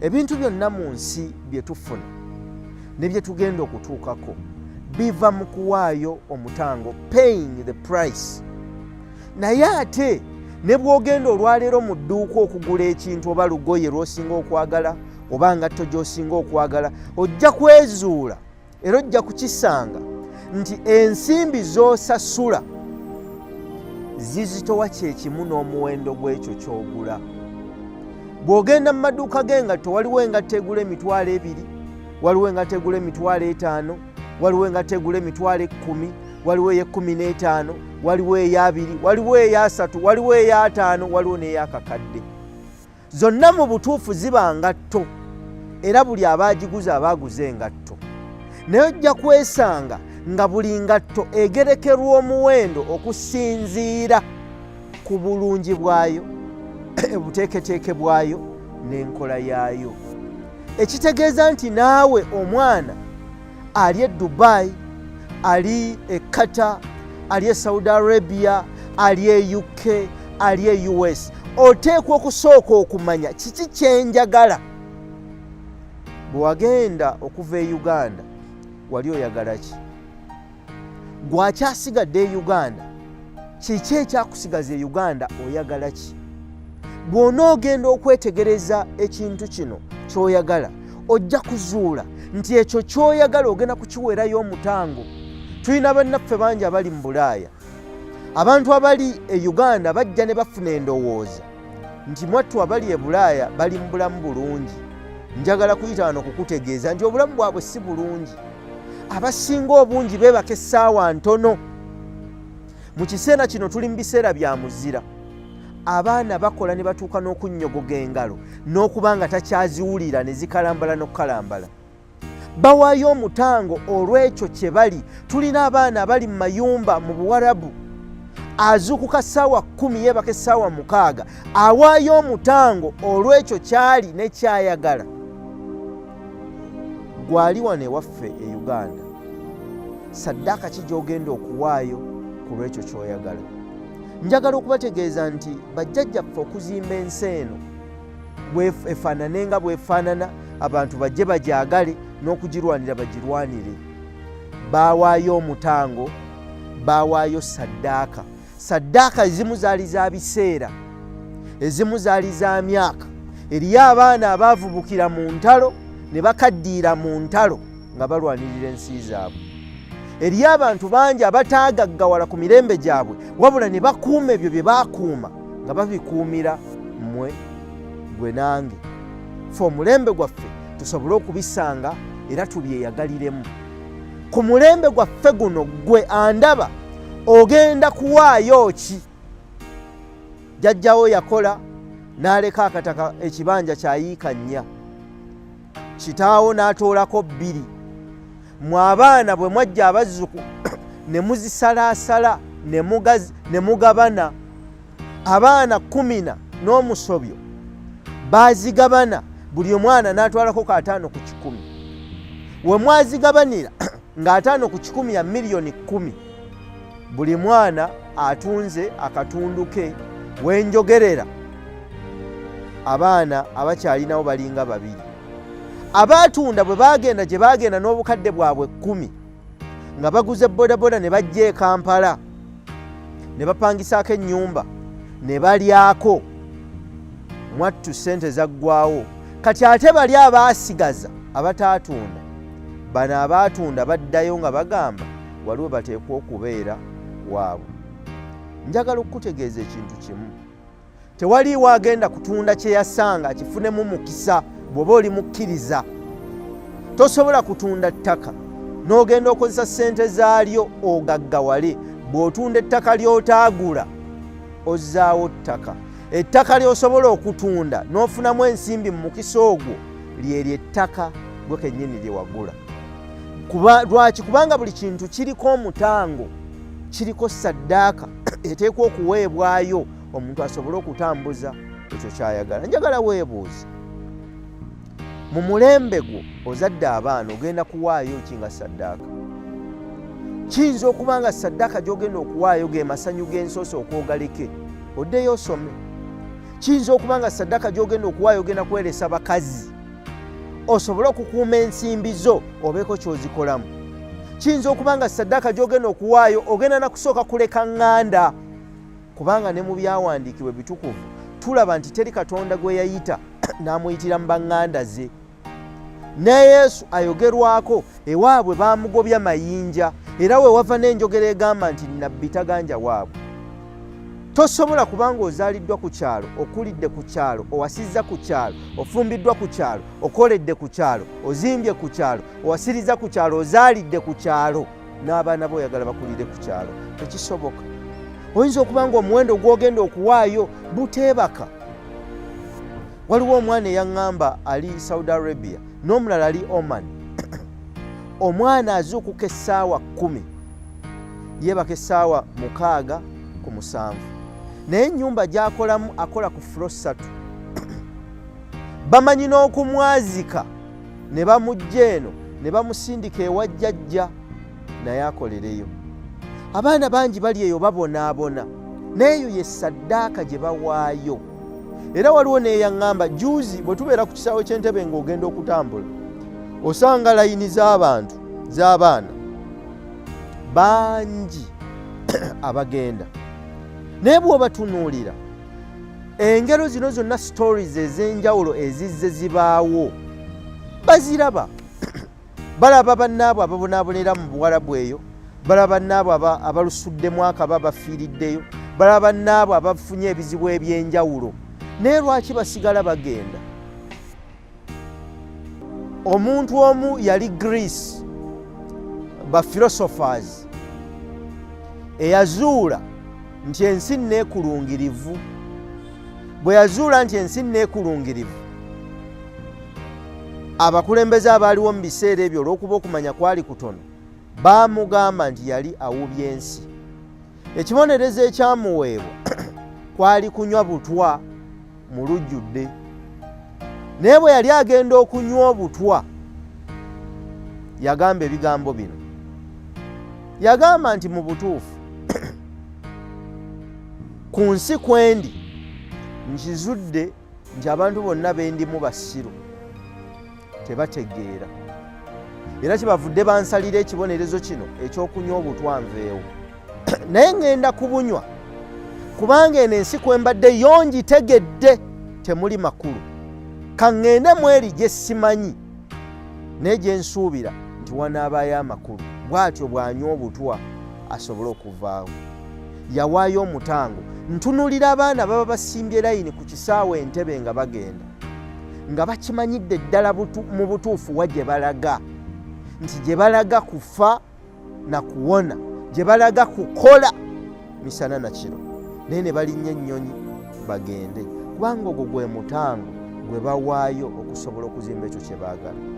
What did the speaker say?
Ebintu byonna mu nsi bye tufuna ne bye tugenda okutuukako biva mu kuwaayo omutango, paying the price. Naye ate ne bw'ogenda olwaleero mu dduuka okugula ekintu oba lugoye lw'osinga okwagala oba ngatto gy'osinga okwagala, ojja kwezuula era ojja kukisanga nti ensimbi z'osasula zizitowa kyekimu n'omuwendo gw'ekyo ky'ogula. Bw'ogenda mu maduuka g'engatto, waliwo engatto egula 20,000, waliwo engatto egula 50,000, waliwo engatto egula 10,000, waliwo ey'e15, waliwo ey'abiri, waliwo ey'asatu, waliwo ey'ataano, waliwo n'ey'akakadde. Zonna mu butuufu ziba ngatto, era buli abaagiguza abaaguza engatto, naye ojja kwesanga nga buli ngatto egerekerwa omuwendo okusinziira ku bulungi bwayo, obuteeketeeke bwayo n'enkola yaayo. Ekitegeeza nti naawe omwana ali e Dubai, ali e Qatar, ali e Saudi Arabia, ali e UK, ali e US, oteekwa okusooka okumanya kiki kyenjagala. Bwe wagenda okuva e Uganda, wali oyagala ki? Gwakyasigadde e Uganda, kiki ekyakusigaza e Uganda? Oyagala ki? Bw'onoogenda okwetegereza ekintu kino ky'oyagala, ojja kuzuula nti ekyo ky'oyagala ogenda kukiweerayo omutango. Tulina bannaffe bangi abali mu Bulaaya. Abantu abali e Uganda bajja ne bafuna endowooza nti mwattu abali e Bulaaya bali mu bulamu bulungi. Njagala kuyita wano kukutegeeza nti obulamu bwabwe si bulungi. Abasinga obungi beebaka essaawa ntono. Mu kiseera kino tuli mu biseera bya muzira. Abaana bakola ne batuuka n'okunnyogoga engalo n'okuba nga takyaziwulira ne zikalambala n'okukalambala. Bawaayo omutango olw'ekyo kye bali. Tulina abaana abali mu mayumba mu Buwarabu, azuukuka ssaawa 10, yeebaka essaawa 6. Awaayo omutango olw'ekyo kyali ne kyayagala. Gwali wano ewaffe e Uganda, saddaaka ki gy'ogenda okuwaayo ku lw'ekyo ky'oyagala? Njagala okubategeeza nti bajjajjaffe okuzimba ensi eno efaanane nga bwefaanana, abantu bajje bagyagale n'okugirwanira bagirwanire, baawaayo omutango, baawaayo saddaaka. Saddaaka ezimu zaali za biseera, ezimu zaali za myaka. Eriyo abaana abaavubukira mu ntalo ne bakaddiira mu ntalo nga balwanirira ensi zaabwe. Eriyo abantu bangi abataagaggawala ku mirembe gyabwe, wabula ne bakuuma ebyo bye baakuuma nga babikuumira mmwe, gwe nange, fe omulembe gwaffe tusobole okubisanga era tubyeyagaliremu. Ku mulembe gwaffe guno, gwe andaba, ogenda kuwaayo ki? Jjajjawo yakola n'aleka akataka, ekibanja kyayiika 4, kitaawo n'atoolako 2. Mwe abaana bwe mwajja abazzuku ne muzisalaasala ne mugabana. Abaana 10 n'omusobyo baazigabana, buli omwana n'atwalako ka 50%. We mwazigabanira nga 50% ya miliyoni 10, buli mwana atunze akatundu ke. Wenjogerera, abaana abakyalinawo balinga babiri. Abaatunda bwe bagenda gye bagenda n'obukadde bwabwe 10 nga baguze bodaboda ne bajja e Kampala ne bapangisaako ennyumba ne balyako, mwattu ssente zaggwawo. Kati ate bali abaasigaza abataatunda, bano abaatunda baddayo nga bagamba waliwo bateekwa okubeera waabwe. Njagala okukutegeeza ekintu kimu: tewaliiwo agenda kutunda kye yasanga akifunemu mukisa. Bw'oba oli mukkiriza, tosobola kutunda ttaka n'ogenda okozesa ssente zaalyo ogaggawale. Bw'otunda ettaka ly'otaagula, ozzaawo ttaka. Ettaka ly'osobola okutunda n'ofunamu ensimbi mu mukisa ogwo lyeryo ettaka gwe kennyini lye wagula. Lwaki? Kubanga buli kintu kiriko omutango, kiriko saddaaka eteekwa okuweebwayo omuntu asobole okutambuza ekyo kyayagala. Njagala weebuuze, mu mulembe gwo ozadde abaana, ogenda kuwaayo ki nga saddaaka? Kiyinza okuba nga saddaaka gy'ogenda okuwaayo ge masanyu g'ensoosa okwogaleke oddeyo osome. Kiyinza okuba nga saddaaka gy'ogenda okuwaayo ogenda kweresa bakazi. Osobole okukuuma ensimbi zo obeeko ky'ozikolamu. Kiyinza okuba nga saddaaka gy'ogenda okuwaayo ogenda na kusooka kuleka ŋŋanda, kubanga ne mu byawandiikibwa ebitukuvu tulaba nti teri Katonda gwe yayita n'amuyitira mu baŋŋanda ze. Ne Yesu ayogerwako ewaabwe baamugobya mayinja, era we wava n'enjogera egamba nti nnabbi taganja waabwe. Tosobola kubanga ozaaliddwa ku kyalo, okulidde ku kyalo, owasizza ku kyalo, ofumbiddwa ku kyalo, okoledde ku kyalo, ozimbye ku kyalo, owasiriza ku kyalo, ozaalidde ku kyalo, n'abaana bo oyagala bakulire ku kyalo. Tekisoboka. Oyinza okuba nga omuwendo gw'ogenda okuwaayo buteebaka. Waliwo omwana eyaŋŋamba ali Saudi Arabia n'omulala ali Oman. Omwana azuukuka essaawa 10, yeebaka essaawa 6 ku 7, naye ennyumba gy'akolamu akola ku floor 3. Bamanyi n'okumwazika ne bamujja eno ne bamusindika ewa jjajja naye akolereyo. Abaana bangi bali eyo babonaabona, n'eyo ye saddaaka gye bawaayo. Era waliwo n'eyaŋŋamba juzi, bwe tubeera ku kisaawe ky'Entebe ng'ogenda okutambula osanga layini z'abantu z'abaana bangi abagenda, naye bw'obatunuulira engero zino zonna, stories ez'enjawulo ezizze zibaawo, baziraba. Balaba bannaabwe ababonaabonera mu Buwarabu eyo, balaba bannaabwe abalusuddemu akaba bafiiriddeyo, balaba bannaabwe abafunye ebizibu eby'enjawulo, naye lwaki basigala bagenda? Omuntu omu yali Greece, ba philosophers, eyazuula nti ensi neekulungirivu. Bwe yazuula nti ensi neekulungirivu, abakulembeze abaaliwo mu biseera ebyo, olw'okuba okumanya kwali kutono, baamugamba nti yali awubya ensi. Ekibonerezo ekyamuweebwa kwali kunywa butwa mu lujjudde. Naye bwe yali agenda okunywa obutwa, yagamba ebigambo bino. Yagamba nti, "Mu butuufu, ku nsi kwendi nkizudde nti abantu bonna bendimu basiru, tebategeera, era kyebavudde bansalira ekibonerezo kino ekyokunywa obutwa nveewo. Naye ŋŋenda kubunywa kubanga eno ensi kwembadde yo ngitegedde temuli makulu. Kaŋŋende mu eri gye simanyi naye gye nsuubira nti wanaabaayo amakulu." Bw'atyo bw'anywa obutwa asobole okuvaawo. Yawaayo omutango. Ntunulira abaana baba basimbye layini ku kisaawe Entebe nga bagenda, nga bakimanyidde ddala mu butuufu wa gye balaga, nti gye balaga kufa na kuwona, gye balaga kukola misana na kiro, naye ne balinnya ennyonyi bagende, kubanga ogwo gwe mutango gwe bawaayo okusobola okuzimba ekyo kye baagala.